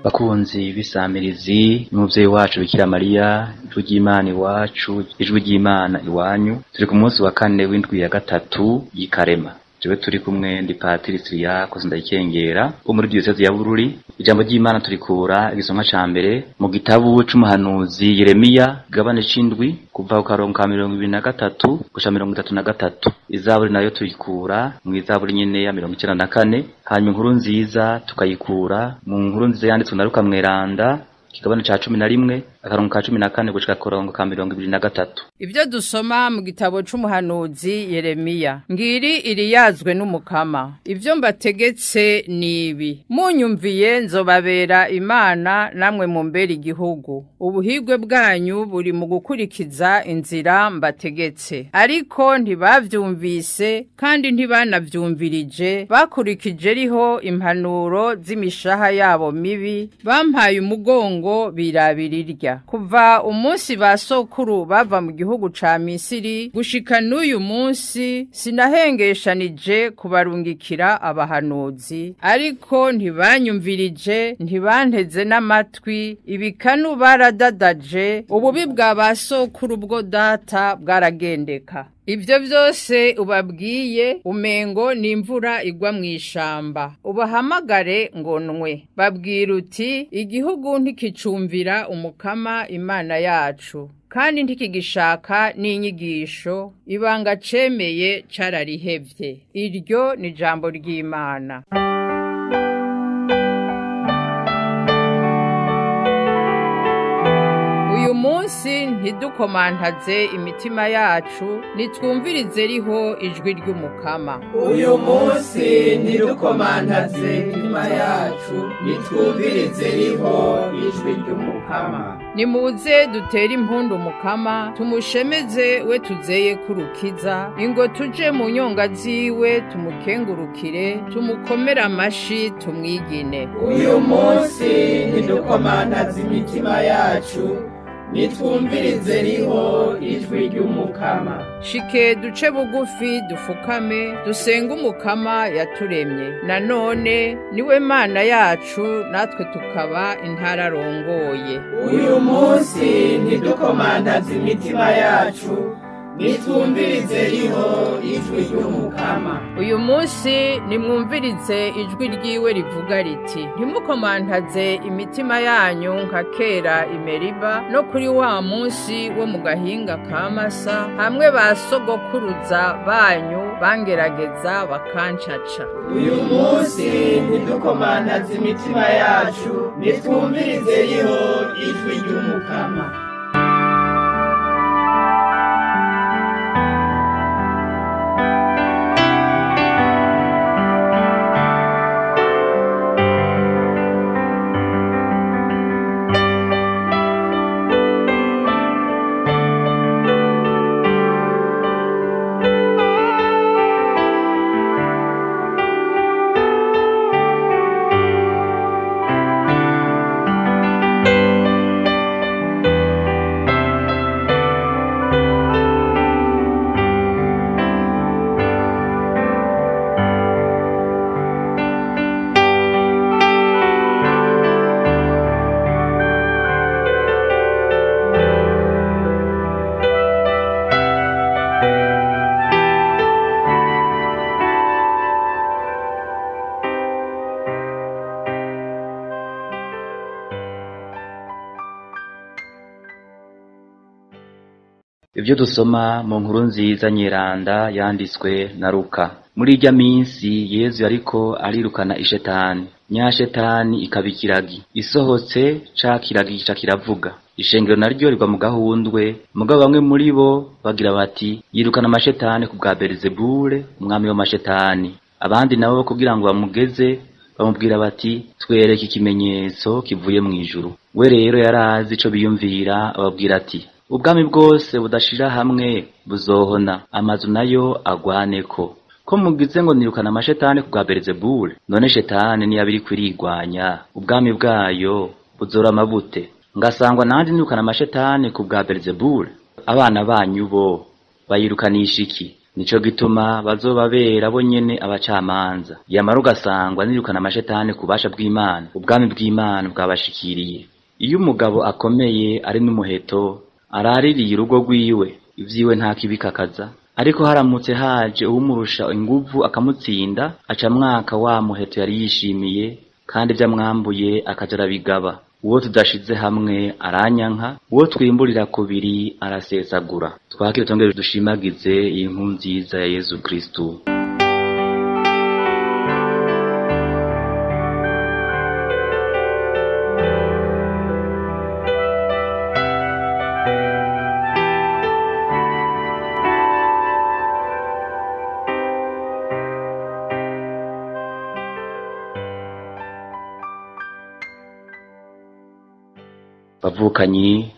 Bakunzi b'isamirizi n'umuvyeyi wacu Bikira Mariya, ijwi ry'Imana iwacu, ijwi ry'Imana iwanyu. Turi ku munsi wa kane w'indwi ya gatatu y'ikarema. Jewe turi kumwe ndi Patiri Siriyako Sindayikengera wo muri Diyoseze ya Bururi. Ijambo ry'Imana turikura igisomwa ca mbere mu gitabu c'umuhanuzi Yeremiya, igabane c'indwi kuva ku karongo ka 23 gushika 33. Izaburi nayo turikura mu izaburi nyene ya 94, hanyuma inkuru nziza tukayikura mu nkuru nziza yanditswe na Luka Mweranda, kigabane ca 11 akarongo ka 14 gushika karongo ka 23. Ibyo dusoma mu gitabo c'umuhanuzi Yeremiya. Ngiri iriyazwe n'umukama. Ibyo mbategetse nibi. Munyumviye nzobabera Imana namwe mumbere igihugu. Ubuhigwe bwanyu buri mu gukurikiza inzira mbategetse. Ariko ntibavyumvise kandi ntibanavyumvirije, bakurikije riho impanuro z'imishaha yabo mibi, bampaye umugongo birabirirya. Kuva umunsi ba sokuru bava mu gihugu ca Misiri gushika n'uyu munsi sinahengeshanije kubarungikira abahanuzi, ariko ntibanyumvirije, ntibanteze n'amatwi, ibikanu baradadaje, ububi bwa ba sokuru bwo data bwaragendeka. Ibyo byose ubabwiye umengo ni imvura igwa mu ishamba. Ubahamagare ngo nwe. Babwira uti igihugu ntikicumvira umukama Imana yacu, kandi ntikigishaka n'inyigisho, ibanga cemeye cararihevye. Iryo ni jambo ry'Imana. Uyu munsi ntidukomantaze imitima yacu, nitwumvirize riho ijwi ry'umukama. Uyu munsi ntidukomantaze imitima yacu, nitwumvirize riho ijwi ry'umukama. Nimuze dutere impundu umukama, tumushemeze we tuzeye kurukiza, ingo tuje mu nyonga ziwe tumukengurukire, tumukomere amashi tumwigine. Uyu munsi ntidukomantaze imitima yacu, nitwumvirize riho ijwi ry'umukama. Shike duce bugufi dufukame, dusenge umukama yaturemye. Nanone niwe Mana yacu, natwe tukaba intara arongoye. Uyu munsi ntidukomantaze imitima yacu, nitwumvirize riho ijwi ry'umukama. Uyu munsi nimwumvirize ijwi ryiwe rivuga riti: ntimukomantaze imitima yanyu nka kera i Meriba, no kuri wa munsi wo mu gahinga ka Masa, hamwe ba sogokuruza banyu bangerageza bakancaca. Uyu munsi ntidukomantaze imitima yacu, nitwumvirize riho ijwi ry'umukama. Ibyo dusoma mu nkuru nziza nyeranda yanditswe na Luka. Muri irya minsi Yezu yariko arirukana ishetani, nyashetani ikaba ikiragi. Isohotse ca kiragi ca kiravuga. Ishengero naryo rigwa mu gahundwe, mugabo bamwe muri bo bagira bati yirukana amashetani ku bwa Beelzebule, umwami w'amashetani. Abandi nabo kugira ngo bamugeze bamubwira bati twereke ikimenyetso kivuye mu ijuru. We rero yarazi ico biyumvira, ababwira ati ubwami bwose budashira hamwe buzohona, amazu nayo agwaneko. Ko mugize ngo nirukana amashetani ku bwa Beelzebule, none shetani niyo abiri kwirigwanya, ubwami bwayo buzorama bute? Ngasangwa nandi nirukana amashetani ku bwa Beelzebule, abana banyu bo bayirukanisha iki? Nico gituma bazobabera bo nyene abacamanza. Yamara ugasangwa nirukana amashetani ku bubasha bw'Imana, ubwami bw'Imana bwabashikiriye. Iyo umugabo akomeye ari n'umuheto, araririye urugo rwiwe, ivyiwe nta kibikakaza. Ariko haramutse haje uwumurusha inguvu akamutsinda, aca mwaka wa muheto yari yishimiye, kandi ivyo amwambuye akaja arabigaba. Uwo tudashize hamwe aranyanka, uwo twimburira kubiri arasesagura. Twakire tongere dushimagize iyi nkuru nziza ya Yezu Kristu. Bavukanyi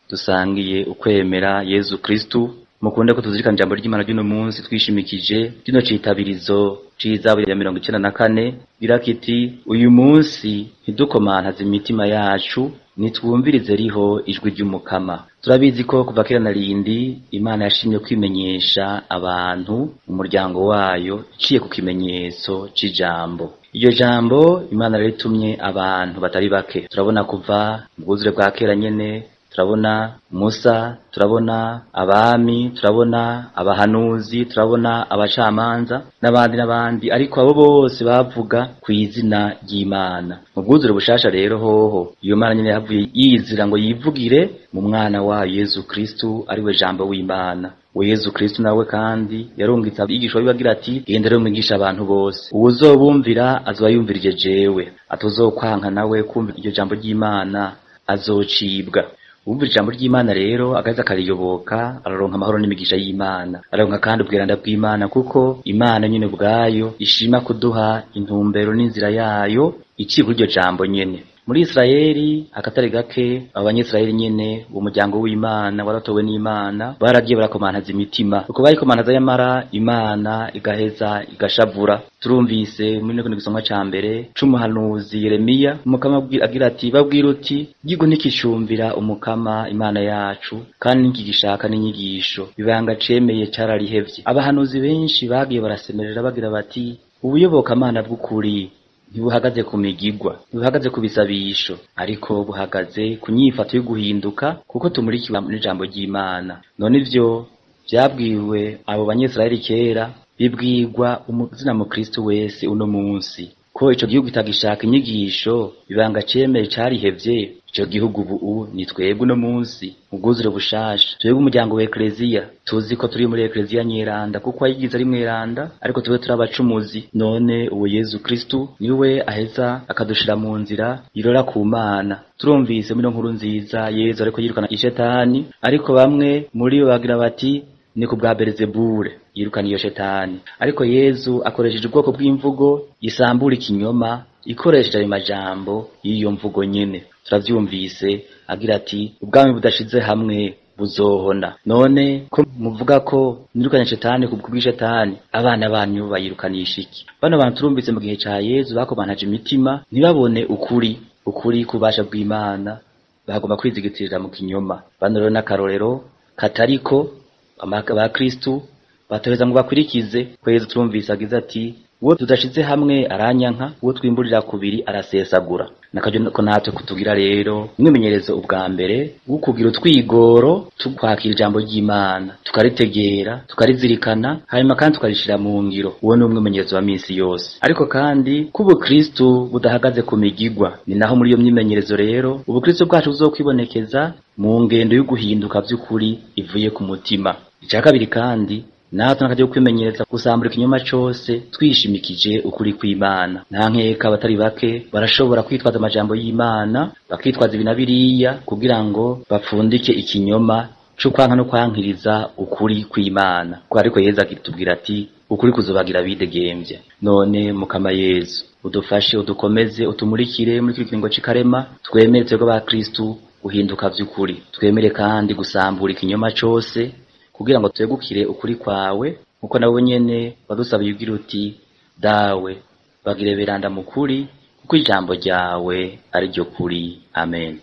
dusangiye ukwemera Yezu Kristu, mukunde ko tuzirikana ijambo ry'Imana ry'uno munsi twishimikije kino citabirizo c'izabu ya 94 gira kiti: uyu munsi ntidukomantaze imitima yacu, nitwumvirize riho ijwi ry'Umukama. Turabizi ko kuva kera na rindi Imana yashimye kwimenyesha abantu umuryango wayo iciye ku kimenyetso c'ijambo. Iryo jambo Imana yaritumye abantu batari bake. Turabona kuva mu bwuzure bwa kera nyene, turabona Musa, turabona abami, turabona abahanuzi, turabona abacamanza n'abandi n'abandi, ariko abo bose bavuga ku izina ry'Imana. Mu bwuzure bushasha rero hoho iyo Mana nyene yavuye yizira ngo yivugire mu mwana wayo Yezu Kristu, ariwe jambo w'Imana. Uwo Yezu Kristu nawe kandi yarungitse abigishwa biwe agira ati: genda rero mwigishe abantu bose, uwuzobumvira azoba yumvirije jewe, atazokwanka nawe kumva iryo jambo ry'Imana azocibwa. Uwumvira ijambo ry'Imana rero agaheza akariyoboka, araronka amahoro n'imigisha y'Imana, araronka kandi ubweranda bw'Imana, kuko Imana nyene ubwayo ishima kuduha intumbero n'inzira yayo iciye kuri iryo jambo nyene. Muri Israeli akatari gake abanyisraeli nyene uwo muryango w'Imana waratowe n'Imana baragiye barakomantaza imitima. Uko bayikomantaza yamara Imana igaheza igashavura. Turumvise muri kino gisomwa ca mbere c'umuhanuzi Yeremiya, Umukama agira ati: babwira uti igihugu ntikicumvira Umukama Imana yacu, kandi ntikigishaka n'inyigisho, ibanga cemeye cararihevye. Abahanuzi benshi bagiye barasemerera bagira bati: ubuyobokamana bw'ukuri ntibuhagaze ku migigwa, ntibuhagaze ku bisabisho, ariko buhagaze ku nyifato yo guhinduka, kuko tumurikiwe n'ijambo ry'Imana. None ivyo vyabwiwe abo banyisraeli kera, bibwirwa umuzina mu Kristo wese uno munsi, ko ico gihugu kitagishaka inyigisho, ibanga cemeye carihevye. Ico gihugu ubu ni twebwe uno munsi mu bwuzure bushasha, twebwe umuryango wa Ekleziya, tuzi ko turi muri Ekleziya Nyeranda kuko ayigize ari mweranda, ariko tube turi abacumuzi. None uwo Yezu Kristu niwe aheza akadushira mu nzira irora ku Mana. Turumvise muri nkuru nziza Yezu ariko yirukana ishetani, ariko bamwe muri bo bagira bati ni ku bwa Beelzebule yirukana iyo shetani. Ariko Yezu akoresheje ubwoko bw'imvugo isambura ikinyoma, ikoresheje ayo majambo y'iyo mvugo nyene. Turavyumvise agira ati: ubwami budashize hamwe buzohona. None ko muvuga ko nirukanye shetani ku bw'ishetani, abana banyu bayirukanisha iki? Bano bantu turumvise mu gihe ca Yezu bakomantaje imitima, ntibabone ukuri, ukuri kubasha bw'Imana, bagomba kwizigitirira mu kinyoma. Bano rero n'akarorero katariko ba Kristu batoreza ngo bakwirikize. Ko Yezu turumvise agize ati: uwo tudashize hamwe aranyanka, uwo twimburira kubiri arasesagura. Nakaryo ko natwe kutugira rero umwimenyerezo ubwa mbere wo kugira utwigoro tukwakira ijambo ry'Imana, tukaritegera, tukarizirikana, hanyuma kandi tukarishira mu ngiro. Uwo ni umwimenyerezo wa minsi yose. Ariko kandi ko ubukristu budahagaze ku migigwa, ni naho muri iyo myimenyerezo rero ubukristu bwacu buzokwibonekeza mu ngendo yo guhinduka vy'ukuri ivuye ku mutima. Ica kabiri kandi natwe nakajya kwimenyereza gusambura ikinyoma cose twishimikije ukuri kw'Imana. Nta nkeka abatari bake barashobora kwitwaza amajambo y'Imana, bakitwaza ibi na biriya kugira ngo bapfundike ikinyoma co kwanka no kwankiriza ukuri kw'Imana. Kuko ariko Yezu akitubwira ati ukuri kuzobagira bidegemvya. None Mukama Yezu udufashe, udukomeze, utumurikire muri kino kiringo c'ikarema, twemere twebwe ba Kristu guhinduka vy'ukuri, twemere kandi gusambura ikinyoma cose kugira ngo twegukire ukuri kwawe, nkuko nawe nyene wadusabiye ugira uti dawe bagire beranda mu kuri, kuko ijambo ryawe ari ryo kuri. Amen.